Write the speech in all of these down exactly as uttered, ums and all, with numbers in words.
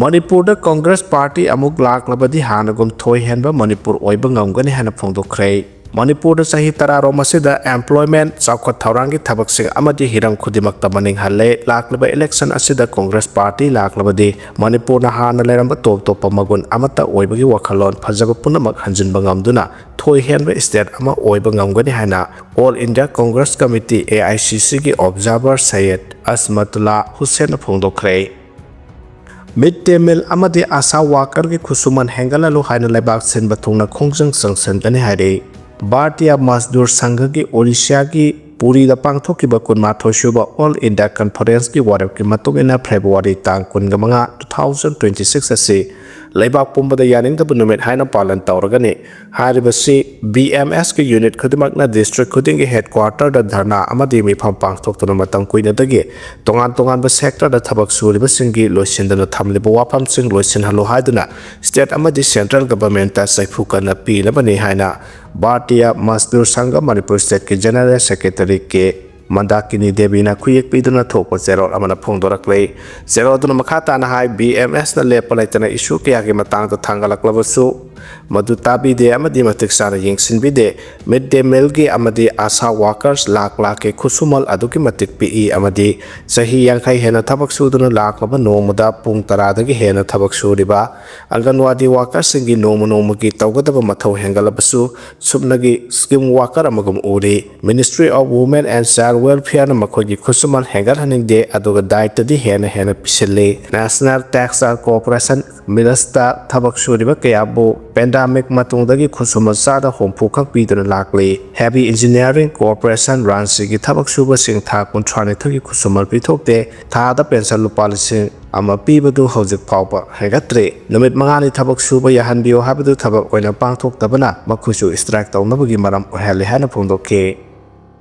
ꯃꯅꯤꯄꯨꯔꯗ ꯀꯣꯡꯒ꯭ꯔꯦꯁ ꯄꯥꯔꯇꯤ ꯑꯃꯨꯛ ꯂꯥꯛꯂꯕꯗꯤ ꯍꯥꯟꯅꯒꯨꯝ ꯊꯣꯏꯍꯦꯟꯕ ꯃꯅꯤꯄꯨꯔ ꯑꯣꯏꯕ ꯉꯝꯒꯅꯤ ꯍꯥꯏꯅ ꯐꯣꯡꯗꯣꯛꯈ꯭ꯔꯦ꯫ ꯃꯅꯤꯄꯨꯔꯗ ꯆꯍꯤ ꯇꯔꯥꯔꯣꯝ ꯑꯁꯤꯗ employment, ꯆꯥꯎꯈꯠ ꯊꯧꯔꯥꯡꯒꯤ ꯊꯕꯛꯁꯤꯡ ꯑꯃꯗꯤ ꯍꯤꯔꯝ ꯈꯨꯗꯤꯡꯃꯛꯇ ꯃꯅꯤꯡ ꯍꯜꯂꯦ꯫ ꯂꯥꯛꯂꯤꯕ election ꯑꯁꯤꯗ ꯀꯣꯡꯒ꯭ꯔꯦꯁ ꯄꯥꯔꯇꯤ ꯂꯥꯛꯂꯕꯗꯤ ꯃꯅꯤꯄꯨꯔꯅ ꯍꯥꯟꯅ ꯂꯩꯔꯝꯕ ꯇꯣꯞ ꯇꯣꯞꯄ ꯃꯒꯨꯟ ꯑꯃꯠꯇ ꯑꯣꯏꯕꯒꯤ ꯋꯥꯈꯜꯂꯣꯟ ꯐꯖꯕ ꯄꯨꯝꯅꯃꯛ ꯍꯟꯖꯤꯟꯕ ꯉꯝꯗꯨꯅ ꯊꯣꯏꯍꯦꯟꯕ state ꯑꯃ ꯑꯣꯏꯕ ꯉꯝꯒꯅꯤ ꯍꯥꯏꯅ All India Congress Committee, AICCꯒꯤ observer ꯁꯩꯌꯦꯗ ꯑꯁꯃꯇꯨꯜꯂꯥ ꯍꯨꯁꯦꯟꯅ ꯐꯣꯡꯗꯣꯛꯈ꯭ꯔꯦ꯫ Mid day meal ꯑꯃꯗꯤ ASHA workerꯒꯤ ꯈꯨꯠꯁꯨꯃꯟ ꯍꯦꯟꯒꯠꯍꯜꯂꯨ ꯍꯥꯏꯅ ꯂꯩꯕꯥꯛ ꯁꯤꯟꯕ ꯊꯨꯡꯅ ꯈꯣꯡꯖꯪ ꯆꯪꯁꯤꯟꯒꯅꯤ ꯍꯥꯏꯔꯤ꯫ ꯚꯥꯔꯇꯤꯌꯥ ꯃꯖꯗꯨꯔ ꯁꯪꯘꯒꯤ ꯑꯣꯔꯤꯁꯤꯌꯥꯒꯤ ꯄꯨꯔꯤꯗ ꯄꯥꯡꯊꯣꯛꯈꯤꯕ ꯀꯨꯟꯃꯥꯊꯣꯏ ꯁꯨꯕ All India Conferenceꯀꯤ ꯋꯥꯔꯦꯞꯀꯤ ꯃꯇꯨꯡ ꯏꯟꯅ February ꯇꯥꯡ ꯀꯨꯟꯒ ꯃꯉꯥ, two thousand twenty six ꯑꯁꯤ ꯂꯩꯕꯥꯛ ꯄꯨꯝꯕꯗ ꯌꯥꯅꯤꯡꯗꯕ ꯅꯨꯃꯤꯠ ꯍꯥꯏꯅ ꯄꯥꯂꯟ ꯇꯧꯔꯒꯅꯤ꯫ ꯍꯥꯏꯔꯤꯕꯁꯤ BMSꯀꯤ unit ꯈꯨꯗꯤꯡꯃꯛꯅ district ꯈꯨꯗꯤꯡꯒꯤ headquarterꯗ ꯙꯔꯅꯥ ꯑꯃꯗꯤ ꯃꯤꯐꯝ ꯄꯥꯡꯊꯣꯛꯇꯨꯅ ꯃꯇꯝ ꯀꯨꯏꯅꯗꯒꯤ ꯇꯣꯉꯥꯟ ꯇꯣꯉꯥꯟꯕ sectorꯗ ꯊꯕꯛ ꯁꯨꯔꯤꯕꯁꯤꯡꯒꯤ ꯂꯣꯏꯁꯤꯟꯗꯅ ꯊꯝꯂꯤꯕ ꯋꯥꯐꯝꯁꯤꯡ ꯂꯣꯏꯁꯤꯟꯍꯜꯂꯨ ꯍꯥꯏꯗꯨꯅ state ꯑꯃꯗꯤ central governmentꯇ ꯆꯩꯐꯨ ꯀꯟꯅ ꯄꯤꯅꯕꯅꯤ ꯍꯥꯏꯅ ꯚꯥꯔꯇꯤꯌꯥ ꯃꯖꯗꯨꯔ ꯁꯪꯘ ꯃꯅꯤꯄꯨꯔ stateꯀꯤ general secretary ꯀꯦ ꯃꯟꯗꯥꯀꯤꯅꯤ ꯗꯦꯕꯤꯅ ꯈꯨꯌꯦꯛ ꯄꯤꯗꯨꯅ ꯊꯣꯛꯄ ꯆꯦꯔꯣꯜ ꯑꯃꯅ ꯐꯣꯡꯗꯣꯔꯛꯂꯦ꯫ ꯆꯦꯔꯣꯜ ꯑꯗꯨꯅ ꯃꯈꯥ ꯇꯥꯅ ꯍꯥꯏ, BMSꯅ ꯂꯦꯞꯄ ꯂꯩꯇꯅ issue ꯀꯌꯥꯒꯤ ꯃꯇꯥꯡꯗ ꯊꯥꯡꯒꯠꯂꯛꯂꯕꯁꯨ ꯃꯗꯨ ꯇꯥꯕꯤꯗꯦ ꯑꯃꯗꯤ ꯃꯇꯤꯛ ꯆꯥꯅ ꯌꯦꯡꯁꯤꯟꯕꯤꯗꯦ꯫ Mid day mealꯒꯤ ꯑꯃꯗꯤ ASHA workers ꯂꯥꯛ ꯂꯥꯛꯀꯤ ꯈꯨꯠꯁꯨꯃꯜ ꯑꯗꯨꯛꯀꯤ ꯃꯇꯤꯛ ꯄꯤꯛꯏ ꯑꯃꯗꯤ ꯆꯍꯤ ꯌꯥꯡꯈꯩ ꯍꯦꯟꯅ ꯊꯕꯛ ꯁꯨꯗꯨꯅ ꯂꯥꯛꯂꯕ ꯅꯣꯡꯃꯗ ꯄꯨꯡ ꯇꯔꯥꯗꯒꯤ ꯍꯦꯟꯅ ꯊꯕꯛ ꯁꯨꯔꯤꯕ ꯑꯪꯒꯟꯋꯥꯗꯤ workerꯁꯤꯡꯒꯤ ꯅꯣꯡꯃ ꯅꯣꯡꯃꯒꯤ ꯇꯧꯒꯗꯕ ꯃꯊꯧ ꯍꯦꯟꯒꯠꯂꯕꯁꯨ ꯁꯨꯞꯅꯒꯤ scheme worker ꯑꯃꯒꯨꯝ ꯎꯔꯤ꯫ Ministry of Women and Child Welfareꯅ ꯃꯈꯣꯏꯒꯤ ꯈꯨꯠꯁꯨꯃꯟ ꯍꯦꯟꯒꯠꯍꯟꯅꯤꯡꯗꯦ, ꯑꯗꯨꯒ ꯗꯥꯏꯇꯗꯤ ꯍꯦꯟꯅ ꯍꯦꯟꯅ ꯄꯤꯁꯤꯜꯂꯤ꯫ National Textile Corporation ꯃꯤꯔꯁꯇ ꯊꯕꯛ ꯁꯨꯔꯤꯕ ꯀꯌꯥꯕꯨ pandemic ꯃꯇꯨꯡꯗꯒꯤ ꯈꯨꯠꯁꯨꯃꯟ ꯆꯥꯗ ꯍꯨꯝꯐꯨ ꯈꯛ ꯄꯤꯗꯨꯅ ꯂꯥꯛꯂꯤ꯫ Heavy Engineering Corporation ꯔꯥꯟꯆꯤꯒꯤ ꯊꯕꯛ ꯁꯨꯕꯁꯤꯡ ꯊꯥ ꯀꯨꯟꯊ꯭ꯔꯥꯅꯤꯊꯣꯏꯒꯤ ꯈꯨꯠꯁꯨꯃꯟ ꯄꯤꯊꯣꯛꯇꯦ꯫ ꯊꯥꯗ pension ꯂꯨꯄꯥ ꯂꯤꯁꯤꯡ ꯑꯃ ꯄꯤꯕꯗꯨ ꯍꯧꯖꯤꯛ ꯐꯥꯎꯕ ꯍꯦꯟꯒꯠꯇ꯭ꯔꯤ꯫ ꯅꯨꯃꯤꯠ ꯃꯉꯥꯅꯤ ꯊꯕꯛ ꯁꯨꯕ ꯌꯥꯍꯟꯕꯤꯌꯨ ꯍꯥꯏꯕꯗꯨ ꯊꯕꯛ ꯑꯣꯏꯅ ꯄꯥꯡꯊꯣꯛꯇꯕꯅ ꯃꯈꯣꯏꯁꯨ strike ꯇꯧꯅꯕꯒꯤ ꯃꯔꯝ ꯑꯣꯏꯍꯜꯂꯤ ꯍꯥꯏꯅ ꯐꯣꯡꯗꯣꯛꯈꯤ꯫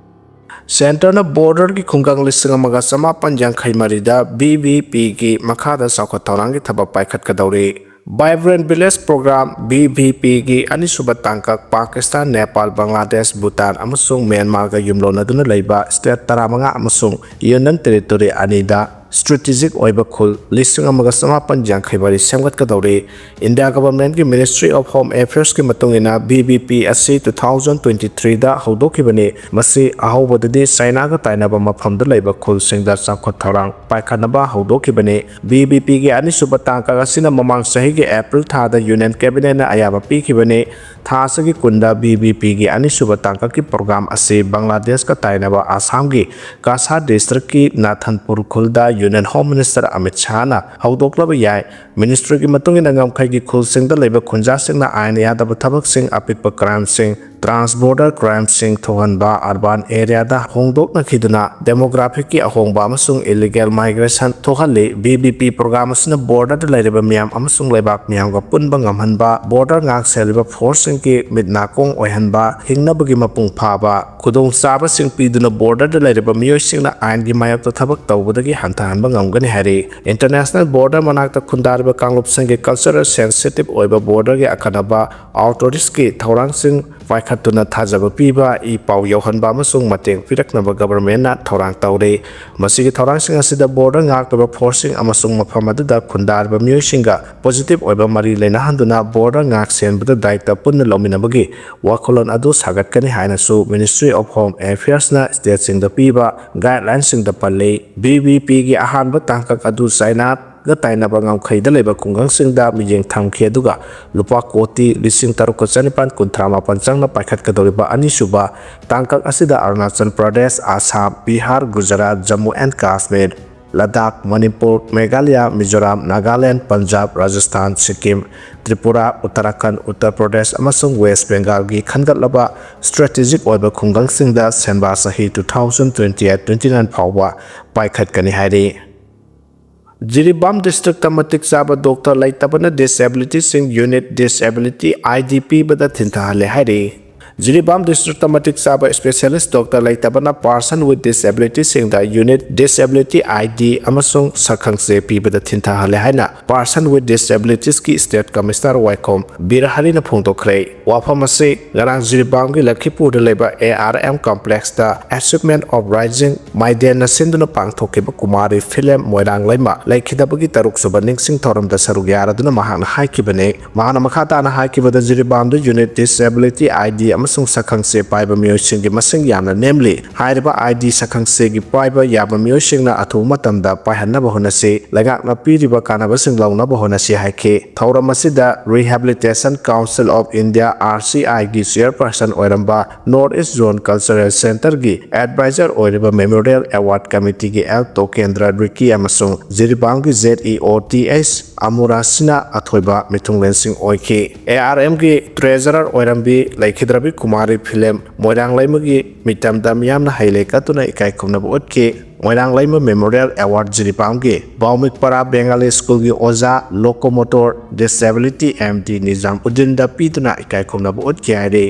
Centreꯅ borderꯒꯤ ꯈꯨꯡꯒꯪ ꯂꯤꯁꯤꯡ ꯑꯃꯒ ꯆꯃꯥꯄꯟ ꯌꯥꯡꯈꯩ ꯃꯔꯤꯗ VVPꯒꯤ ꯃꯈꯥꯗ ꯆꯥꯎꯈꯠ ꯊꯧꯔꯥꯡꯒꯤ ꯊꯕꯛ ꯄꯥꯏꯈꯠꯀꯗꯧꯔꯤ꯫ Vibrant Village Program, VVPꯒꯤ ꯑꯅꯤꯁꯨꯕ ꯇꯥꯡꯀꯛ ꯄꯥꯀꯤꯁꯇꯥꯟ, ꯅꯦꯄꯥꯜ, ꯕꯪꯒ꯭ꯂꯥꯗꯦꯁ, ꯚꯨꯇꯥꯟ ꯑꯃꯁꯨꯡ ꯃ꯭ꯌꯥꯟꯃꯥꯔꯒ ꯌꯨꯝꯂꯣꯟꯅꯗꯨꯅ ꯂꯩꯕ state ꯇꯔꯥꯃꯉꯥ ꯑꯃꯁꯨꯡ Union Territory ꯑꯅꯤꯗ ꯁ꯭ꯇ꯭ꯔꯦꯇꯦꯖꯤꯛ ꯑꯣꯏꯕ ꯈꯨꯜ ꯂꯤꯁꯤꯡ ꯑꯃꯒ ꯆꯃꯥꯄꯟ ꯌꯥꯡꯈꯩ ꯃꯔꯤ ꯁꯦꯝꯒꯠꯀꯗꯧꯔꯤ꯫ ꯏꯟꯗꯤꯌꯥ ꯒꯚꯔꯟꯃꯦꯟꯠꯀꯤ ꯃꯤꯅꯤꯁꯇ꯭ꯔꯤ ꯑꯣꯐ ꯍꯣꯝ ꯑꯦꯐꯤꯌꯔꯁꯀꯤ ꯃꯇꯨꯡ ꯏꯟꯅ, ꯕꯤ ꯕꯤ ꯄꯤ ꯑꯁꯤ two thousand twenty-threeꯗ ꯍꯧꯗꯣꯛꯈꯤꯕꯅꯤ꯫ ꯃꯁꯤ ꯑꯍꯧꯕꯗꯗꯤ ꯆꯥꯏꯅꯥꯒ ꯇꯥꯏꯅꯕ ꯃꯐꯝꯗ ꯂꯩꯕ ꯈꯨꯜꯁꯤꯡꯗ ꯆꯥꯎꯈꯠ ꯊꯧꯔꯥꯡ ꯄꯥꯏꯈꯠꯅꯕ ꯍꯧꯗꯣꯛꯈꯤꯕꯅꯤ꯫ ꯕꯤ ꯕꯤ ꯄꯤꯒꯤ ꯑꯅꯤꯁꯨꯕ ꯇꯥꯡꯀꯛ ꯑꯁꯤꯅ ꯃꯃꯥꯡ ꯆꯍꯤꯒꯤ ꯑꯦꯄ꯭ꯔꯤꯜ ꯊꯥꯗ ꯌꯨꯅꯤꯌꯟ ꯀꯦꯕꯤꯅꯦꯠꯅ ꯑꯌꯥꯕ ꯄꯤꯈꯤꯕꯅꯤ꯫ ꯊꯥ ꯑꯁꯤꯒꯤ ꯀꯨꯟꯗ ꯕꯤ ꯕꯤ ꯄꯤꯒꯤ ꯑꯅꯤꯁꯨꯕ ꯇꯥꯡꯀꯛꯀꯤ ꯄ꯭ꯔꯣꯒ꯭ꯔꯥꯝ ꯑꯁꯤ ꯕꯪꯒ꯭ꯂꯥꯗꯦꯁꯀ ꯇꯥꯏꯅꯕ ꯑꯁꯥꯝꯒꯤ ꯀꯥꯁꯥ ꯗꯤꯁꯇ꯭ꯔꯤꯛꯀꯤ ꯅꯥꯊꯟꯄꯨꯔ ꯈꯨꯜꯗ ꯌꯨꯅꯤꯌꯟ ꯍꯣꯝ ꯃꯤꯅꯤꯁꯇꯔ ꯑꯃꯤꯠ ꯁꯥꯍꯅ ꯍꯧꯗꯣꯛꯂꯕ ꯌꯥꯏ꯫ ꯃꯤꯅꯤꯁꯇ꯭ꯔꯤꯒꯤ ꯃꯇꯨꯡ ꯏꯟꯅ, ꯉꯝꯈꯩꯒꯤ ꯈꯨꯜꯁꯤꯡꯗ ꯂꯩꯕ ꯈꯨꯟꯖꯥꯁꯤꯡꯅ ꯑꯥꯏꯟ ꯌꯥꯗꯕ ꯊꯕꯛꯁꯤꯡ, ꯑꯄꯤꯛꯄ ꯀ꯭ꯔꯥꯏꯝꯁꯤꯡ, ꯇ꯭ꯔꯥꯟꯁ ꯕꯣꯔꯗꯔ ꯀ꯭ꯔꯥꯏꯝꯁꯤꯡ ꯊꯣꯛꯍꯟꯕ, ꯑꯔꯕꯥꯟ ꯑꯦꯔꯤꯌꯥꯗ ꯍꯣꯡꯗꯣꯛꯅꯈꯤꯗꯨꯅ ꯗꯦꯃꯣꯒ꯭ꯔꯥꯐꯤꯛꯀꯤ ꯑꯍꯣꯡꯕ ꯑꯃꯁꯨꯡ ꯏꯂꯤꯒꯦꯜ ꯃꯥꯏꯒ꯭ꯔꯦꯁꯟ ꯊꯣꯛꯍꯜꯂꯤ꯫ ꯕꯤ ꯕꯤ ꯄꯤ ꯄ꯭ꯔꯣꯒ꯭ꯔꯥꯝ ꯑꯁꯤꯅ ꯕꯣꯔꯗꯔꯗ ꯂꯩꯔꯤꯕ ꯃꯤꯌꯥꯝ ꯑꯃꯁꯨꯡ ꯂꯩꯕꯥꯛ ꯃꯤꯌꯥꯝꯒ ꯄꯨꯟꯕ ꯉꯝꯍꯟꯕ, ꯕꯣꯔꯗꯔ ꯉꯥꯛ ꯁꯦꯜꯂꯤꯕ ꯐꯣꯔꯁꯁꯤꯡꯒꯤ ꯃꯤꯠ ꯅꯥꯀꯣꯡ ꯑꯣꯏꯍꯟꯕ, ꯍꯤꯡꯅꯕꯒꯤ ꯃꯄꯨꯡ ꯐꯥꯕ ꯈꯨꯗꯣꯡꯆꯥꯕꯁꯤꯡ ꯄꯤꯗꯨꯅ ꯕꯣꯔꯗꯔꯗ ꯂꯩꯔꯤꯕ ꯃꯤꯑꯣꯏꯁꯤꯡꯅ ꯑꯥꯏꯟꯒꯤ ꯃꯥꯌꯣꯛꯇ ꯊꯕꯛ ꯇꯧꯕꯗꯒꯤ ꯍꯟꯊꯍꯟꯕ ꯉꯝꯒꯅꯤ ꯍꯥꯏꯔꯤ꯫ ꯏꯟꯇꯔꯅꯦꯁꯅꯦꯜ ꯕꯣꯔꯗꯔ ꯃꯅꯥꯛꯇ ꯈꯨꯟꯗꯥꯔꯤꯕ ꯀꯥꯡꯂꯨꯞꯁꯤꯡꯒꯤ ꯀꯜꯆꯔꯦꯜ ꯁꯦꯟꯁꯤꯇꯤꯚ ꯑꯣꯏꯕ ꯕꯣꯔꯗꯔꯒꯤ ꯑꯈꯟꯅꯕ ꯑꯥꯎꯊꯣꯔꯤꯇꯤꯁꯀꯤ ꯊꯧꯔꯥꯡꯁꯤꯡ ꯄꯥꯏꯈꯠꯇꯨꯅ ꯊꯥꯖꯕ ꯄꯤꯕ ꯏ ꯄꯥꯎ ꯌꯧꯍꯟꯕ ꯑꯃꯁꯨꯡ ꯃꯇꯦꯡ ꯄꯤꯔꯛꯅꯕ ꯒꯚꯔꯟꯃꯦꯟꯠꯅ ꯊꯧꯔꯥꯡ ꯇꯧꯔꯤ꯫ ꯃꯁꯤꯒꯤ ꯊꯧꯔꯥꯡꯁꯤꯡ ꯑꯁꯤꯗ ꯕꯣꯔꯗꯔ ꯉꯥꯛꯂꯤꯕ ꯐꯣꯔꯁꯁꯤꯡ ꯑꯃꯁꯨꯡ ꯃꯐꯝ ꯑꯗꯨꯗ ꯈꯨꯟꯗꯥꯔꯤꯕ ꯃꯤꯑꯣꯏꯁꯤꯡꯒ ꯄꯣꯖꯤꯇꯤꯚ ꯑꯣꯏꯕ ꯃꯔꯤ ꯂꯩꯅꯍꯟꯗꯨꯅ ꯕꯣꯔꯗꯔ ꯉꯥꯛ ꯁꯦꯟꯕꯗ ꯗꯥꯌꯤꯠꯇ ꯄꯨꯟꯅ ꯂꯧꯃꯤꯟꯅꯕꯒꯤ ꯋꯥꯈꯜꯂꯣꯟ ꯑꯗꯨ ꯁꯥꯒꯠꯀꯅꯤ ꯍꯥꯏꯅꯁꯨ ꯃꯤꯅꯤꯁꯇ꯭ꯔꯤ ꯑꯣꯐ ꯍꯣꯝ ꯑꯦꯐꯤꯌꯔꯁꯅ ꯁ꯭ꯇꯦꯠꯁꯤꯡꯗ ꯄꯤꯕ ꯒꯥꯏꯗꯂꯥꯏꯟꯁꯤꯡꯗ ꯄꯜꯂꯤ꯫ ꯕꯤ ꯕꯤ ꯄꯤꯒꯤ ꯑꯍꯥꯟꯕ ꯇꯥꯡꯀꯛ ꯑꯗꯨ ꯆꯥꯏꯅꯥꯒ ꯇꯥꯏꯅꯕ ꯉꯝꯈꯩꯗ ꯂꯩꯕ ꯈꯨꯡꯒꯪꯁꯤꯡꯗ ꯃꯤꯠꯌꯦꯡ ꯊꯝꯈꯤ, ꯑꯗꯨꯒ ꯂꯨꯄꯥ ꯀꯣꯇꯤ ꯂꯤꯁꯤꯡ ꯇꯔꯨꯛꯀ ꯆꯅꯤꯄꯥꯟ ꯀꯨꯟꯊ꯭ꯔꯥ ꯃꯥꯄꯟ ꯆꯪꯅ ꯄꯥꯏꯈꯠꯀꯗꯧꯔꯤꯕ ꯑꯅꯤꯁꯨꯕ ꯇꯥꯡꯀꯛ ꯑꯁꯤꯗ ꯑꯔꯨꯅꯥꯆꯜ ꯄ꯭ꯔꯗꯦꯁ, ꯑꯁꯥꯝ, ꯕꯤꯍꯥꯔ, ꯒꯨꯖꯔꯥꯠ, ꯖꯝꯃꯨ ꯑꯦꯟ ꯀꯥꯁꯃꯤꯔ, ꯂꯗꯥꯈ, ꯃꯅꯤꯄꯨꯔ, ꯃꯦꯘꯥꯂꯌꯥ, ꯃꯤꯖꯣꯔꯥꯝ, ꯅꯥꯒꯥꯂꯦꯟ, ꯄꯟꯖꯥꯕ, ꯔꯥꯖꯁꯊꯥꯟ, ꯁꯤꯛꯀꯤꯝ, ꯇ꯭ꯔꯤꯄꯨꯔꯥ, ꯎꯠꯇꯔꯥꯈꯟꯗ, ꯎꯠꯇꯔ ꯄ꯭ꯔꯗꯦꯁ ꯑꯃꯁꯨꯡ ꯋꯦꯁ ꯕꯦꯡꯒꯥꯜꯒꯤ ꯈꯟꯒꯠꯂꯕ ꯁ꯭ꯇ꯭ꯔꯦꯇꯦꯖꯤꯛ ꯑꯣꯏꯕ ꯈꯨꯡꯒꯪꯁꯤꯡꯗ ꯁꯦꯟꯕꯥ ꯆꯍꯤ two thousand twenty-eight twenty-nine ꯐꯥꯎꯕ ꯄꯥꯏꯈꯠꯀꯅꯤ ꯍꯥꯏꯔꯤ꯫ ꯖꯤꯔꯤꯕꯥꯝ ꯗꯤꯁꯇ꯭ꯔꯤꯛꯇ ꯃꯇꯤꯛ ꯆꯥꯕ ꯗꯣꯛꯇꯔ ꯂꯩꯇꯕꯅ ꯗꯤꯁꯑꯦꯕꯤꯂꯤꯇꯤꯁꯤꯡ ꯌꯨꯅꯤꯠ ꯗꯤꯁꯑꯦꯕꯤꯂꯤꯇꯤ ꯑꯥꯏ ꯗꯤ ꯄꯤꯕꯗ ꯊꯤꯟꯊꯍꯜꯂꯦ ꯍꯥꯏꯔꯤ꯫ ꯖꯤꯔꯤꯕꯥꯝ ꯗꯤꯁꯇ꯭ꯔꯤꯛꯇ ꯃꯇꯤꯛ ꯆꯥꯕ ꯏꯁꯄꯦꯁꯤꯌꯦꯂꯤꯁ ꯗꯣꯛꯇꯔ ꯂꯩꯇꯕꯅ ꯄꯥꯔꯁꯟ ꯋꯤꯠ ꯗꯤꯁꯑꯦꯕꯤꯂꯤꯇꯤꯁꯤꯡꯗ ꯌꯨꯅꯤꯠ ꯗꯤꯁꯑꯦꯕꯤꯂꯤꯇꯤ ꯑꯥꯏ ꯗꯤ ꯑꯃꯁꯨꯡ ꯁꯛꯈꯪꯆꯦ ꯄꯤꯕꯗ ꯊꯤꯡꯊꯍꯜꯂꯦ ꯍꯥꯏꯅ ꯄꯥꯔꯁꯟ ꯋꯤꯠ ꯗꯤꯁꯑꯦꯕꯤꯂꯤꯇꯤꯁꯀꯤ ꯁ꯭ꯇꯦꯠ ꯀꯃꯤꯁꯅꯔ ꯋꯥꯏꯈꯣꯝ ꯕꯤꯔꯍꯔꯤꯅ ꯐꯣꯡꯗꯣꯛꯈ꯭ꯔꯦ꯫ ꯋꯥꯐꯝ ꯑꯁꯤ ꯉꯔꯥꯡ ꯖꯤꯔꯤꯕꯥꯝꯒꯤ ꯂꯛꯈꯤꯄꯨꯔꯗ ꯂꯩꯕ ꯑꯦ ꯑꯥꯔ ꯑꯦꯝ ꯀꯝꯄ꯭ꯂꯦꯛꯁꯇ Achievement of Rising ꯃꯥꯏꯗꯦꯟꯅ ꯁꯤꯟꯗꯨꯅ ꯄꯥꯡꯊꯣꯛꯈꯤꯕ ꯀꯨꯃꯥꯔꯤ ꯐꯤꯂꯝ ꯃꯣꯏꯔꯥꯡ ꯂꯩꯃ ꯂꯩꯈꯤꯗꯕꯒꯤ ꯇꯔꯨꯛ ꯁꯨꯕ ꯅꯤꯡꯁꯤꯡ ꯊꯧꯔꯝꯗ ꯁꯔꯨꯛ ꯌꯥꯔꯗꯨꯅ ꯃꯍꯥꯛꯅ ꯍꯥꯏꯈꯤꯕꯅꯤ꯫ ꯃꯍꯥꯛꯅ ꯃꯈꯥ ꯇꯥꯅ ꯍꯥꯏꯈꯤꯕꯗ, ꯖꯤꯔꯤꯕꯥꯝꯗ ꯌꯨꯅꯤꯠ ꯗꯤꯁꯑꯦꯕꯤꯂꯤꯇꯤ ꯑꯥꯏ ꯗꯤ ꯑꯃꯁꯨꯡ ꯁꯛꯈꯪꯆꯦ ꯄꯥꯏꯕ ꯃꯤꯑꯣꯏꯁꯤꯡꯒꯤ ꯃꯁꯤꯡ ꯌꯥꯝꯅ ꯅꯦꯝꯂꯤ꯫ ꯍꯥꯏꯔꯤꯕ ꯑꯥꯏ ꯗꯤ ꯁꯛꯈꯪꯆꯦꯒꯤ ꯄꯥꯏꯕ ꯌꯥꯕ ꯃꯤꯑꯣꯏꯁꯤꯡꯅ ꯑꯊꯨꯕ ꯃꯇꯝꯗ ꯄꯥꯏꯍꯟꯅꯕ ꯍꯣꯠꯅꯁꯤ꯫ ꯂꯩꯉꯥꯛꯅ ꯄꯤꯔꯤꯕ ꯀꯥꯟꯅꯕꯁꯤꯡ ꯂꯧꯅꯕ ꯍꯣꯠꯅꯁꯤ ꯍꯥꯏꯈꯤ꯫ ꯊꯧꯔꯝ ꯑꯁꯤꯗ Rehabilitation Council of India, R C I, ꯒꯤ ꯆꯤꯌꯔꯄꯔꯁꯟ ꯑꯣꯏꯔꯝꯕ North East Zone Cultural Centre-ꯒꯤ ꯑꯦꯗꯚꯥꯏꯖꯔ ꯑꯣꯏꯔꯤꯕ Memorial Award Committee-ꯒꯤ ꯑꯦꯜ ꯇꯣꯀꯦꯟꯗ꯭ꯔ ꯔꯤꯀꯤ ꯑꯃꯁꯨꯡ ꯖꯤꯔꯤꯕꯥꯝꯒꯤ Z E O T H ꯑꯃꯨꯔꯥꯁꯤꯅ ꯑꯊꯣꯏꯕ ꯃꯤꯊꯨꯡꯂꯦꯟꯁꯤꯡ ꯑꯣꯏꯈꯤ꯫ ꯑꯦ ꯑꯥꯔ ꯑꯦꯝꯒꯤ ꯇ꯭ꯔꯦꯖꯔꯔ ꯑꯣꯏꯔꯝꯕꯤ ꯂꯩꯈꯤꯗ꯭ꯔꯕꯤ ꯀꯨꯃꯥꯔꯤ ꯐꯤꯂꯝ ꯃꯣꯏꯔꯥꯡ ꯂꯩꯃꯒꯤ ꯃꯤꯇꯝꯗ ꯃꯤꯌꯥꯝꯅ ꯍꯩ ꯂꯩ ꯀꯠꯇꯨꯅ ꯏꯀꯥꯏ ꯈꯨꯝꯅꯕ ꯎꯠꯈꯤ꯫ ꯃꯣꯏꯔꯥꯡ ꯂꯩꯃ Memorial Award ꯖꯤꯔꯤꯕꯥꯝꯒꯤ ꯕꯥꯎꯃꯤꯛꯄꯔꯥ ꯕꯦꯡꯒꯥꯂꯤ ꯁ꯭ꯀꯨꯜꯒꯤ ꯑꯣꯖꯥ ꯂꯣꯀꯣꯃꯣꯇꯣꯔ ꯗꯤꯁꯑꯦꯕꯤꯂꯤꯇꯤ ꯑꯦꯝ ꯗꯤ ꯅꯤꯖꯥꯝ ꯎꯗꯤꯟꯗ ꯄꯤꯗꯨꯅ ꯏꯀꯥꯏ ꯈꯨꯝꯅꯕ ꯎꯠꯈꯤ ꯍꯥꯏꯔꯤ꯫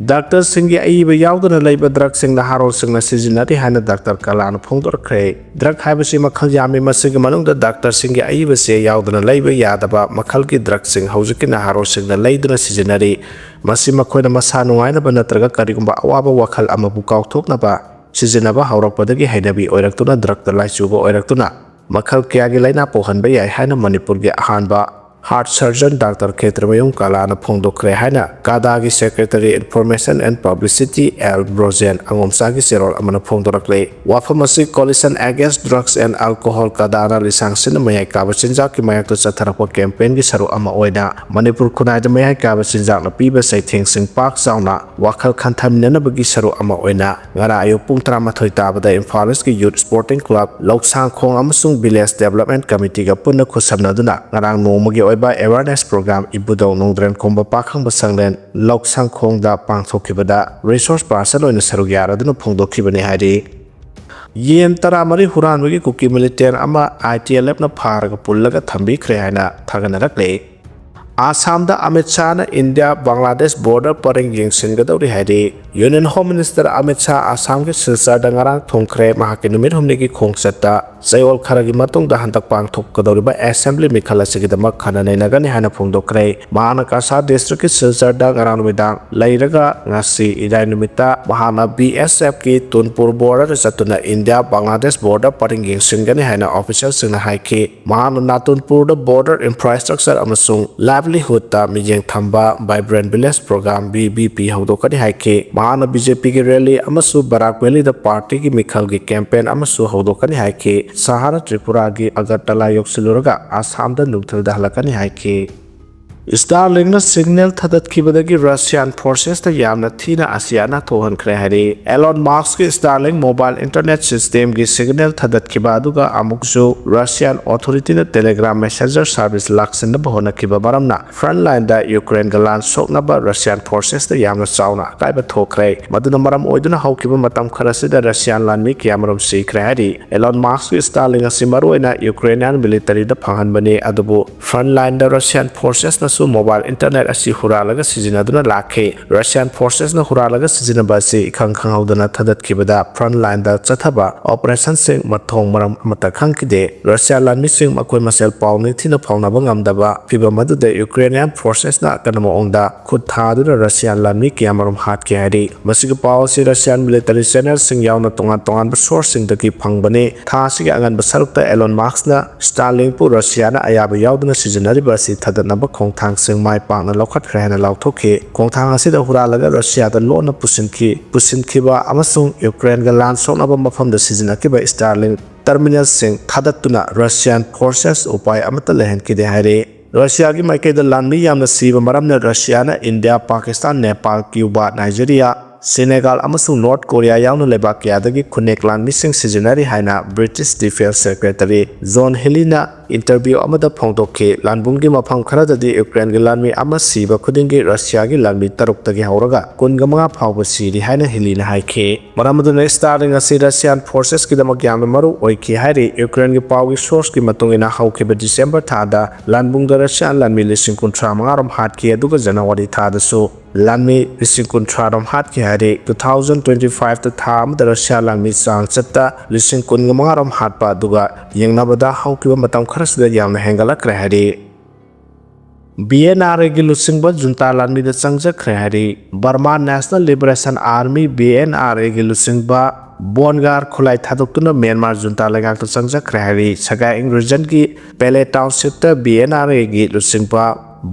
ꯗꯥꯛꯇꯔꯁꯤꯡꯒꯤ ꯑꯏꯕ ꯌꯥꯎꯗꯅ ꯂꯩꯕ ꯗ꯭ꯔꯒꯁꯤꯡ ꯅꯍꯥꯔꯣꯜꯁꯤꯡꯅ ꯁꯤꯖꯤꯟꯅꯔꯤ ꯍꯥꯏꯅ ꯗꯥꯛꯇꯔ ꯀꯂꯥꯅ ꯐꯣꯡꯗꯣꯔꯛꯈ꯭ꯔꯦ꯫ ꯗ꯭ꯔꯒ ꯍꯥꯏꯕꯁꯤ ꯃꯈꯜ ꯌꯥꯝꯃꯤ, ꯃꯁꯤꯒꯤ ꯃꯅꯨꯡꯗ ꯗꯥꯛꯇꯔꯁꯤꯡꯒꯤ ꯑꯏꯕꯁꯦ ꯌꯥꯎꯗꯅ ꯂꯩꯕ ꯌꯥꯗꯕ ꯃꯈꯜꯒꯤ ꯗ꯭ꯔꯒꯁꯤꯡ ꯍꯧꯖꯤꯛꯀꯤ ꯅꯍꯥꯔꯣꯜꯁꯤꯡꯅ ꯂꯩꯗꯨꯅ ꯁꯤꯖꯤꯟꯅꯔꯤ꯫ ꯃꯁꯤ ꯃꯈꯣꯏꯅ ꯃꯁꯥ ꯅꯨꯡꯉꯥꯏꯅꯕ ꯅꯠꯇ꯭ꯔꯒ ꯀꯔꯤꯒꯨꯝꯕ ꯑꯋꯥꯕ ꯋꯥꯈꯜ ꯑꯃꯕꯨ ꯀꯥꯎꯊꯣꯛꯅꯕ ꯁꯤꯖꯤꯟꯅꯕ ꯍꯧꯔꯛꯄꯗꯒꯤ ꯍꯩꯅꯕꯤ ꯑꯣꯏꯔꯛꯇꯨꯅ ꯗ꯭ꯔꯒꯇ ꯂꯥꯏꯆꯨꯕ ꯑꯣꯏꯔꯛꯇꯨꯅ ꯃꯈꯜ ꯀꯌꯥꯒꯤ ꯂꯥꯏꯅꯥ ꯄꯣꯛꯍꯟꯕ ꯌꯥꯏ ꯍꯥꯏꯅ ꯃꯅꯤꯄꯨꯔꯒꯤ ꯑꯍꯥꯟꯕ ꯍꯥꯔꯠ ꯁꯔꯖꯟ ꯗꯥꯛꯇꯔ ꯈꯦꯇ꯭ꯔꯃꯌꯨꯝ ꯀꯂꯥꯅ ꯐꯣꯡꯗꯣꯛꯈ꯭ꯔꯦ ꯍꯥꯏꯅ ꯀꯥꯗꯥꯒꯤ Secretary Information and Publicity L Brojen ꯑꯉꯣꯝꯆꯥꯒꯤ ꯆꯦꯔꯣꯜ ꯑꯃꯅ ꯐꯣꯡꯗꯣꯔꯛꯂꯦ꯫ ꯋꯥꯐꯝ ꯑꯁꯤ Coalition Against Drugs and Alcohol, ꯀꯗꯥꯅ ꯂꯤꯁꯥꯡ ꯁꯤꯟꯅ ꯃꯌꯥꯏ ꯀꯥꯕ ꯆꯤꯟꯖꯥꯛꯀꯤ ꯃꯥꯌꯣꯛꯇ ꯆꯠꯊꯔꯛꯄ ꯀꯦꯝꯄꯦꯟꯒꯤ ꯁꯔꯨꯛ ꯑꯃ ꯑꯣꯏꯅ ꯃꯅꯤꯄꯨꯔ ꯈꯨꯟꯅꯥꯏꯗ ꯃꯌꯥꯏ ꯀꯥꯕ ꯆꯤꯟꯖꯥꯛꯅ ꯄꯤꯕ ꯆꯩꯊꯦꯡꯁꯤꯡ ꯄꯥꯛ ꯆꯥꯎꯅ ꯋꯥꯈꯜ ꯈꯟꯊꯃꯤꯟꯅꯅꯕꯒꯤ ꯁꯔꯨꯛ ꯑꯃ ꯑꯣꯏꯅ ꯉꯔꯥꯡ ꯑꯌꯨꯛ ꯄꯨꯡ ꯇꯔꯥꯃꯥꯊꯣꯏ ꯇꯥꯕꯗ ꯏꯝꯐꯥꯜ ꯏꯁꯀꯤ ꯌꯨꯠ ꯁ꯭ꯄꯣꯔꯇꯤꯡ ꯀ꯭ꯂꯕ, ꯂꯧꯁꯥꯡꯈꯣꯡ ꯑꯃꯁꯨꯡ ꯚꯤꯂꯦꯖ ꯗꯦꯕꯂꯞꯃꯦꯟ ꯀꯃꯤꯇꯤꯒ ꯄꯨꯟꯅ ꯈꯨꯠꯁꯝꯅꯗꯨꯅ ꯉꯔꯥꯡ ꯅꯣꯡꯃꯒꯤ ꯑꯣꯏꯕ ꯑꯦꯋꯥꯔꯅꯦꯁ ꯄ꯭ꯔꯣꯒ꯭ꯔꯥꯝ ꯏꯕꯨꯙꯧ ꯅꯣꯡꯗ꯭ꯔꯦꯟ ꯈꯣꯝꯕ ꯄꯥꯈꯪꯕ ꯁꯪꯂꯦꯟ ꯂꯧꯁꯥꯡꯈꯣꯡꯗ ꯄꯥꯡꯊꯣꯛꯈꯤꯕꯗ ꯔꯤꯁꯣꯔꯁ ꯄꯥꯔꯁꯟ ꯑꯣꯏꯅ ꯁꯔꯨꯛ ꯌꯥꯔꯗꯨꯅ ꯐꯣꯡꯗꯣꯛꯈꯤꯕꯅꯤ ꯍꯥꯏꯔꯤ꯫ ꯌꯦꯟ ꯇꯔꯥꯃꯔꯤ ꯍꯨꯔꯥꯟꯕꯒꯤ ꯀꯨꯀꯤ ꯃꯤꯂꯤꯇꯦꯟ ꯑꯃ ꯑꯥꯏ ꯇꯤ ꯑꯦꯜ ꯑꯦꯐꯅ ꯐꯥꯔꯒ ꯄꯨꯜꯂꯒ ꯊꯝꯕꯤꯈ꯭ꯔꯦ ꯍꯥꯏꯅ ꯊꯥꯒꯠꯅꯔꯛꯂꯦ꯫ ꯑꯁꯥꯝꯗ ꯑꯃꯤꯠ ꯁꯥꯍꯅ ꯏꯟꯗꯤꯌꯥ ꯕꯪꯒ꯭ꯂꯥꯗꯦꯁ ꯕꯣꯔꯗꯔ ꯄꯔꯤꯡ ꯌꯦꯡꯁꯤꯟꯒꯗꯧꯔꯤ ꯍꯥꯏꯔꯤ꯫ Union home minister Amit Shah ꯑꯁꯥꯝꯒꯤ ꯁꯤꯜꯆꯔꯗ ꯉꯔꯥꯡ ꯊꯨꯡꯈ꯭ꯔꯦ꯫ ꯃꯍꯥꯛꯀꯤ ꯅꯨꯃꯤꯠ ꯍꯨꯝꯅꯤꯒꯤ ꯈꯣꯡꯆꯠꯇ ꯆꯌꯣꯜ ꯈꯔꯒꯤ ꯃꯇꯨꯡꯗ ꯍꯟꯗꯛ ꯄꯥꯡꯊꯣꯛꯀꯗꯧꯔꯤꯕ ꯑꯦꯁꯦꯝꯕ꯭ꯂꯤ ꯃꯤꯈꯜ ꯑꯁꯤꯒꯤꯗꯃꯛ ꯈꯟꯅ ꯅꯩꯅꯒꯅꯤ ꯍꯥꯏꯅ ꯐꯣꯡꯗꯣꯛꯈ꯭ꯔꯦ꯫ ꯃꯍꯥꯛꯅ ꯀꯁꯥꯔ ꯗꯤꯁꯇ꯭ꯔꯤꯛꯀꯤ ꯁꯤꯜꯆꯔꯗ ꯉꯔꯥꯡ ꯅꯨꯃꯤꯗꯥꯡ ꯂꯩꯔꯒ ꯉꯁꯤ ꯏꯔꯥꯏ ꯅꯨꯃꯤꯠꯇ ꯃꯍꯥꯛꯅ ꯕꯤ ꯑꯦꯁ ꯑꯦꯐꯀꯤ ꯇꯨꯟꯄꯨꯔ ꯕꯣꯔꯗꯔꯗ ꯆꯠꯇꯨꯅ ꯏꯟꯗꯤꯌꯥ ꯕꯪꯒ꯭ꯂꯥꯗꯦꯁ ꯕꯣꯔꯗꯔ ꯄꯔꯤꯡ ꯌꯦꯡꯁꯤꯟꯒꯅꯤ ꯍꯥꯏꯅ ꯑꯣꯐꯤꯁꯤꯌꯦꯜꯁꯤꯡꯅ ꯍꯥꯏꯈꯤ꯫ ꯃꯍꯥꯛꯅ ꯅꯥꯇꯨꯟꯄꯨꯔꯗ ꯕꯣꯔꯗꯔ ꯏꯟꯐ꯭ꯔꯥꯁ꯭ꯇ꯭ꯔꯛꯆꯔ ꯑꯃꯁꯨꯡ ꯂꯥꯏꯚꯂꯤꯍꯨꯗꯇ ꯃꯤꯠꯌꯦꯡ ꯊꯝꯕ vibrant village programme, V V P, ꯍꯧꯗꯣꯛꯀꯅꯤ ꯍꯥꯏꯈꯤ꯫ ꯃꯍꯥꯛꯅ ꯕꯤ ꯖꯦ ꯄꯤꯒꯤ ꯔꯦꯂꯤ ꯑꯃꯁꯨ ꯕꯔꯥꯛ ꯚꯦꯂꯤꯗ ꯄꯥꯔꯇꯤꯒꯤ ꯃꯤꯈꯜꯒꯤ ꯀꯦꯝꯄꯦꯟ ꯑꯃꯁꯨ ꯍꯧꯗꯣꯛꯀꯅꯤ ꯍꯥꯏꯈꯤ꯫ ꯁꯍꯥꯅ ꯇ꯭ꯔꯤꯄꯨꯔꯥꯒꯤ ꯑꯒꯔꯇꯂꯥ ꯌꯧꯁꯤꯜꯂꯨꯔꯒ ꯑꯁꯥꯝꯗ ꯅꯨꯡꯊꯤꯜꯗ ꯍꯜꯂꯛꯀꯅꯤ ꯍꯥꯏꯈꯤ꯫ ꯁ꯭ꯇꯥꯔꯂꯤꯡꯅ ꯁꯤꯒꯅꯦꯜ ꯊꯥꯗꯠꯈꯤꯕꯗꯒꯤ ꯔꯁꯤꯌꯥꯟ ꯐꯣꯔꯁꯦꯁꯇ ꯌꯥꯝꯅ ꯊꯤꯅ ꯑꯁꯤ ꯑꯅꯥ ꯊꯣꯛꯍꯟꯈ꯭ꯔꯦ ꯍꯥꯏꯔꯤ꯫ ꯑꯦꯂꯣꯟ ꯃꯥꯁꯀꯤ ꯁ꯭ꯇꯥꯔꯂꯤꯡ ꯃꯣꯕꯥꯏꯜ ꯏꯟꯇꯔꯅꯦꯠ ꯁꯤꯁꯇꯦꯝꯒꯤ ꯁꯤꯒꯅꯦꯜ ꯊꯥꯗꯠꯈꯤꯕ ꯑꯗꯨꯒ ꯑꯃꯨꯛꯁꯨ ꯔꯁꯤꯌꯥꯟ ꯑꯣꯊꯣꯔꯤꯇꯤꯅ ꯇꯦꯂꯦꯒ꯭ꯔꯥꯝ ꯃꯦꯁꯦꯟꯖꯔ ꯁꯥꯔꯚꯤꯁ ꯂꯥꯛꯁꯤꯟꯅꯕ ꯍꯣꯠꯅꯈꯤꯕ ꯃꯔꯝꯅ ꯐ꯭ꯔꯟꯠ ꯂꯥꯏꯟꯗ ꯌꯨꯀ꯭ꯔꯦꯟꯒ ꯂꯥꯟ ꯁꯣꯛꯅꯕ ꯔꯁꯤꯌꯥꯟ ꯐꯣꯔꯁꯦꯁꯇ ꯌꯥꯝꯅ ꯆꯥꯎꯅ ꯑꯀꯥꯏꯕ ꯊꯣꯛꯈ꯭ꯔꯦ꯫ ꯃꯗꯨꯅ ꯃꯔꯝ ꯑꯣꯏꯗꯨꯅ ꯍꯧꯈꯤꯕ ꯃꯇꯝ ꯈꯔꯁꯤꯗ ꯔꯁꯤꯌꯥꯟ ꯂꯥꯟꯃꯤ ꯀꯌꯥꯃꯔꯨꯝ ꯁꯤꯈ꯭ꯔꯦ ꯍꯥꯏꯔꯤ꯫ ꯑꯦꯂꯣꯟ ꯃꯥꯁꯀꯤ ꯁ꯭ꯇꯥꯔꯂꯤꯡ ꯑꯁꯤ ꯃꯔꯨꯑꯣꯏꯅ ꯌꯨꯀ꯭ꯔꯦꯅꯤꯌꯥꯟ ꯃꯤꯂꯤꯇꯔꯤꯗ ꯐꯪꯍꯟꯕꯅꯤ, ꯑꯗꯨꯕꯨ ꯐ꯭ꯔꯟꯠ ꯂꯥꯏꯟꯗ ꯔꯁꯤꯌꯥꯟ ꯐꯣꯔꯁꯦꯁꯅꯁꯨ ꯃꯣꯕꯥꯏꯜ ꯏꯟꯇꯔꯅꯦꯠ ꯑꯁꯤ ꯍꯨꯔꯥꯜꯂꯒ ꯁꯤꯖꯤꯟꯅꯗꯨꯅ ꯂꯥꯛꯈꯤ꯫ ꯔꯁꯤꯌꯥꯟ ꯐꯣꯔꯁꯦꯁꯅ ꯍꯨꯔꯥꯜꯂꯒ ꯁꯤꯖꯤꯟꯅꯕ ꯑꯁꯤ ꯏꯈꯪ ꯈꯪꯍꯧꯗꯅ ꯊꯥꯗꯠꯈꯤꯕꯗ ꯐ꯭ꯔꯟꯠ ꯂꯥꯏꯟꯗ ꯆꯠꯊꯕ ꯑꯣꯄꯔꯦꯁꯟꯁꯤꯡ ꯃꯊꯣꯡ ꯃꯔꯝ ꯑꯃꯠꯇ ꯈꯪꯈꯤꯗꯦ꯫ ꯔꯁꯤꯌꯥ ꯂꯥꯟꯃꯤꯁꯤꯡ ꯃꯈꯣꯏ ꯃꯁꯦꯜ ꯄꯥꯎ ꯅꯤꯡꯊꯤꯅ ꯐꯥꯎꯅꯕ ꯉꯝꯗꯕ ꯐꯤꯚꯝ ꯑꯗꯨꯗ ꯌꯨꯀ꯭ꯔꯦꯅꯤꯌꯥꯟ ꯐꯣꯔꯁꯦꯁꯅ ꯑꯀꯟꯕ ꯃꯑꯣꯡꯗ ꯈꯨꯠ ꯊꯥꯗꯨꯅ ꯔꯁꯤꯌꯥꯟ ꯂꯥꯟꯃꯤ ꯀꯌꯥꯃꯔꯨꯝ ꯍꯥꯠꯈꯤ ꯍꯥꯏꯔꯤ꯫ ꯃꯁꯤꯒꯤ ꯄꯥꯎ ꯑꯁꯤ ꯔꯁꯤꯌꯥꯟ ꯃꯤꯂꯤꯇꯔꯤ ꯆꯦꯅꯦꯜꯁꯤꯡ ꯌꯥꯎꯅ ꯇꯣꯉꯥꯟ ꯇꯣꯉꯥꯟꯕ ꯁꯣꯔꯁꯁꯤꯡꯗꯒꯤ ꯐꯪꯕꯅꯤ꯫ ꯊꯥ ꯑꯁꯤꯒꯤ ꯑꯉꯟꯕ ꯁꯔꯨꯛꯇ ꯑꯦꯂꯣꯟ ꯃꯥꯁꯛꯅ ꯁ꯭ꯇꯥꯔꯂꯤꯡꯄꯨ ꯔꯁꯤꯌꯥꯅ ꯑꯌꯥꯕ ꯌꯥꯎꯗꯅ ꯁꯤꯖꯤꯟꯅꯔꯤꯕ ꯑꯁꯤ ꯊꯥꯗꯠꯅꯕ ꯈꯣꯡꯊꯥꯡꯁꯤꯡ ꯃꯥꯏ ꯄꯥꯛꯅ ꯂꯧꯈꯠꯈ꯭ꯔꯦ ꯍꯥꯏꯅ ꯂꯥꯎꯊꯣꯛꯈꯤ꯫ ꯈꯣꯡꯊꯥꯡ ꯑꯁꯤꯗ ꯍꯨꯔꯥꯜꯂꯒ ꯔꯁꯤꯌꯥꯗ ꯂꯣꯟꯅ ꯄꯨꯁꯤꯟꯈꯤ, ꯄꯨꯁꯤꯟꯈꯤꯕ ꯑꯃꯁꯨꯡ ꯌꯨꯀ꯭ꯔꯦꯟꯒ ꯂꯥꯟ ꯁꯣꯛꯅꯕ ꯃꯐꯝꯗ ꯁꯤꯖꯤꯟꯅꯈꯤꯕ ꯁ꯭ꯇꯥꯔꯂꯤꯡ ꯇꯔꯃꯤꯅꯦꯜꯁꯤꯡ ꯊꯥꯗꯠꯇꯨꯅ ꯔꯁꯤꯌꯥꯟ ꯐꯣꯔꯁꯦꯁ ꯎꯄꯥꯏ ꯑꯃꯠꯇ ꯂꯩꯍꯟꯈꯤꯗꯦ ꯍꯥꯏꯔꯤ꯫ ꯔꯁꯤꯌꯥꯒꯤ ꯃꯥꯏꯀꯩꯗ ꯂꯥꯟꯃꯤ ꯌꯥꯝꯅ ꯁꯤꯕ ꯃꯔꯝꯅ ꯔꯁꯤꯌꯥꯅ ꯏꯟꯗꯤꯌꯥ, ꯄꯥꯀꯤꯁꯇꯥꯟ, ꯅꯦꯄꯥꯜ, ꯀ꯭ꯌꯨꯕꯥ, ꯅꯥꯏꯖꯦꯔꯤꯌꯥ, ꯁꯦꯅꯦꯒꯥꯜ ꯑꯃꯁꯨꯡ ꯅꯣꯔꯠ ꯀꯣꯔꯤꯌꯥ ꯌꯥꯎꯅ ꯂꯩꯕꯥꯛ ꯀꯌꯥꯗꯒꯤ ꯈꯨꯠꯅꯦꯛ ꯂꯥꯟꯃꯤꯁꯤꯡ ꯁꯤꯖꯤꯟꯅꯔꯤ ꯍꯥꯏꯅ ꯕ꯭ꯔꯤꯇꯤꯁ ꯗꯤꯐꯦꯟꯁ ꯁꯦꯀ꯭ꯔꯦꯇꯔꯤ ꯖꯣꯟ ꯍꯤꯂꯤꯅ ꯏꯟꯇꯔꯚ꯭ꯌꯨ ꯑꯃꯗ ꯐꯣꯡꯗꯣꯛꯈꯤ꯫ ꯂꯥꯟꯕꯨꯡꯒꯤ ꯃꯐꯝ ꯈꯔꯗꯗꯤ ꯌꯨꯀ꯭ꯔꯦꯟꯒꯤ ꯂꯥꯟꯃꯤ ꯑꯃ ꯁꯤꯕ ꯈꯨꯗꯤꯡꯒꯤ ꯔꯁꯤꯌꯥꯒꯤ ꯂꯥꯟꯃꯤ ꯇꯔꯨꯛꯇꯒꯤ ꯍꯧꯔꯒ ꯀꯨꯟꯒ ꯃꯉꯥ ꯐꯥꯎꯕ ꯁꯤꯔꯤ ꯍꯥꯏꯅ ꯍꯤꯂꯤꯅ ꯍꯥꯏꯈꯤ꯫ ꯃꯔꯝ ꯑꯗꯨꯅ ꯁ꯭ꯇꯥꯔꯂꯤꯡ ꯑꯁꯤ ꯔꯁꯤꯌꯥꯟ ꯐꯣꯔꯁꯦꯁꯀꯤꯗꯃꯛ ꯌꯥꯝꯅ ꯃꯔꯨ ꯑꯣꯏꯈꯤ ꯍꯥꯏꯔꯤ꯫ ꯌꯨꯀ꯭ꯔꯦꯟꯒꯤ ꯄꯥꯎꯒꯤ ꯁꯣꯔꯁꯀꯤ ꯃꯇꯨꯡ ꯏꯟꯅ ꯍꯧꯈꯤꯕ ꯗꯤꯁꯦꯝꯕꯔ ꯊꯥꯗ ꯂꯥꯟꯕꯨꯡꯗ ꯔꯁꯤꯌꯥꯟ ꯂꯥꯟꯃꯤ ꯂꯤꯁꯤꯡ ꯀꯨꯟꯊ꯭ꯔꯥ ꯃꯉꯥ ꯔꯣꯝ ꯍꯥꯠꯈꯤ, ꯑꯗꯨꯒ ꯖꯅꯋꯥꯔꯤ ꯊꯥꯗꯁꯨ ꯂꯥꯟꯃꯤ ꯂꯤꯁꯤꯡ ꯀꯨꯟꯊ꯭ꯔꯥ ꯔꯣꯝ ꯍꯥꯠꯈꯤ ꯍꯥꯏꯔꯤ꯫ Two thousand twenty five ꯇ ꯊꯥ ꯑꯃꯗ ꯔꯁꯤꯌꯥ ꯂꯥꯟꯃꯤ ꯆꯥꯡꯆꯠꯇ ꯂꯤꯁꯤꯡ ꯀꯨꯟꯒ ꯃꯉꯥ ꯔꯣꯝ ꯍꯥꯠꯄ ꯑꯗꯨꯒ ꯌꯦꯡꯅꯕꯗ ꯍꯧꯈꯤꯕ ꯃꯇꯝ ꯈꯔꯁꯤꯗ ꯌꯥꯝꯅ ꯍꯦꯟꯒꯠꯂꯛꯈ꯭ꯔꯦ ꯍꯥꯏꯔꯤ꯫ ꯕꯤ ꯑꯦꯟ ꯑꯥꯔ ꯑꯦꯒꯤ ꯂꯨꯆꯤꯡꯕ ꯖꯨꯟꯇꯥ ꯂꯥꯟꯃꯤꯗ ꯆꯪꯖꯈ꯭ꯔꯦ ꯍꯥꯏꯔꯤ꯫ Burma national liberation army, B N R ꯑꯦꯒꯤ ꯂꯨꯆꯤꯡꯕ ꯕꯣꯟꯒꯥꯔ ꯈꯨꯠꯂꯥꯏ ꯊꯥꯗꯣꯛꯇꯨꯅ ꯃ꯭ꯌꯥꯟꯃꯥꯔ ꯖꯨꯟꯇꯥ ꯂꯩꯉꯥꯛꯇ ꯆꯪꯖꯈ꯭ꯔꯦ ꯍꯥꯏꯔꯤ꯫ ꯁꯒꯥꯏ ꯏꯪ ꯔꯤꯖꯟꯒꯤ ꯄꯦꯂꯦ ꯇꯥꯎꯟꯁꯤꯞꯇ ꯕꯤ ꯑꯦꯟ ꯑꯥꯔ ꯑꯦꯒꯤ ꯂꯨꯆꯤꯡꯕ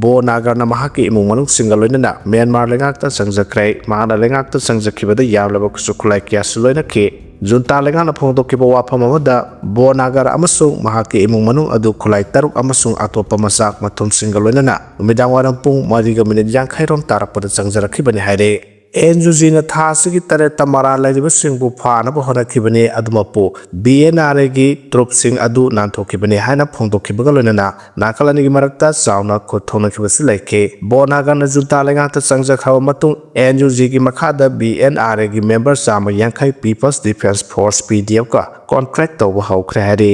ꯕꯣ ꯅꯥꯒꯔꯅ ꯃꯍꯥꯛꯀꯤ ꯏꯃꯨꯡ ꯃꯅꯨꯡꯁꯤꯡꯒ ꯂꯣꯏꯅꯅ ꯃ꯭ꯌꯥꯟꯃꯥꯔ ꯂꯩꯉꯥꯛꯇ ꯆꯪꯖꯈ꯭ꯔꯦ꯫ ꯃꯍꯥꯛꯅ ꯂꯩꯉꯥꯛꯇ ꯆꯪꯖꯈꯤꯕꯗ ꯌꯥꯝꯂꯕ ꯈꯨꯠꯁꯨ ꯈꯨꯠꯂꯥꯏ ꯀꯌꯥꯁꯨ ꯂꯣꯏꯅꯈꯤ꯫ ꯖꯨꯟꯇꯥ ꯂꯩꯉꯥꯛꯅ ꯐꯣꯡꯗꯣꯛꯈꯤꯕ ꯋꯥꯐꯝ ꯑꯃꯗ, ꯕꯣ ꯅꯥꯒꯔ ꯑꯃꯁꯨꯡ ꯃꯍꯥꯛꯀꯤ ꯏꯃꯨꯡ ꯃꯅꯨꯡ ꯑꯗꯨ ꯈꯨꯠꯂꯥꯏ ꯇꯔꯨꯛ ꯑꯃꯁꯨꯡ ꯑꯇꯣꯞꯄ ꯃꯆꯥꯛ ꯃꯊꯨꯝꯁꯤꯡꯒ ꯂꯣꯏꯅꯅ ꯅꯨꯃꯤꯗꯥꯡ ꯋꯥꯏꯔꯝ ꯄꯨꯡ ꯃꯔꯤꯒ ꯃꯤꯅꯤꯠ ꯌꯥꯡꯈꯩ ꯔꯣꯝ ꯇꯥꯔꯛꯄꯗ ꯆꯪꯖꯔꯛꯈꯤꯕꯅꯤ ꯍꯥꯏꯔꯦ꯫ ꯑꯦꯟ ꯌꯨ ꯖꯤꯅ ꯊꯥ ꯑꯁꯤꯒꯤ ꯇꯔꯦꯠꯇ ꯃꯔꯥꯜ ꯂꯩꯔꯤꯕꯁꯤꯡꯕꯨ ꯐꯥꯅꯕ ꯍꯣꯠꯅꯈꯤꯕꯅꯤ꯫ ꯑꯗꯨꯃꯛꯄꯨ ꯕꯤ ꯑꯦꯟ ꯑꯥꯔ ꯑꯦꯒꯤ ꯇ꯭ꯔꯨꯞꯁꯤꯡ ꯑꯗꯨ ꯅꯥꯟꯊꯣꯛꯈꯤꯕꯅꯤ ꯍꯥꯏꯅ ꯐꯣꯡꯗꯣꯛꯈꯤꯕꯒ ꯂꯣꯏꯅꯅ ꯅꯥꯀꯜ ꯑꯅꯤꯒꯤ ꯃꯔꯛꯇ ꯆꯥꯎꯅ ꯈꯨꯠ ꯊꯣꯛꯅꯈꯤꯕꯁꯨ ꯂꯩꯈꯤ꯫ ꯕꯣ ꯅꯥꯒꯔꯅ ꯖꯨꯟꯇꯥ ꯂꯩꯉꯥꯛꯇ ꯆꯪꯖꯈ꯭ꯔꯕ ꯃꯇꯨꯡ, ꯑꯦꯟ ꯌꯨ ꯖꯤꯒꯤ ꯃꯈꯥꯗ ꯕꯤ ꯑꯦꯟ ꯑꯥꯔ ꯑꯦꯒꯤ ꯃꯦꯝꯕꯔ ꯆꯥꯝꯃ ꯌꯥꯡꯈꯩ People's Defence Force, ꯄꯤ ꯗꯤ ꯑꯦꯐꯀ ꯀꯣꯟꯇ꯭ꯔꯦꯛ ꯇꯧꯕ ꯍꯧꯈ꯭ꯔꯦ ꯍꯥꯏꯔꯤ꯫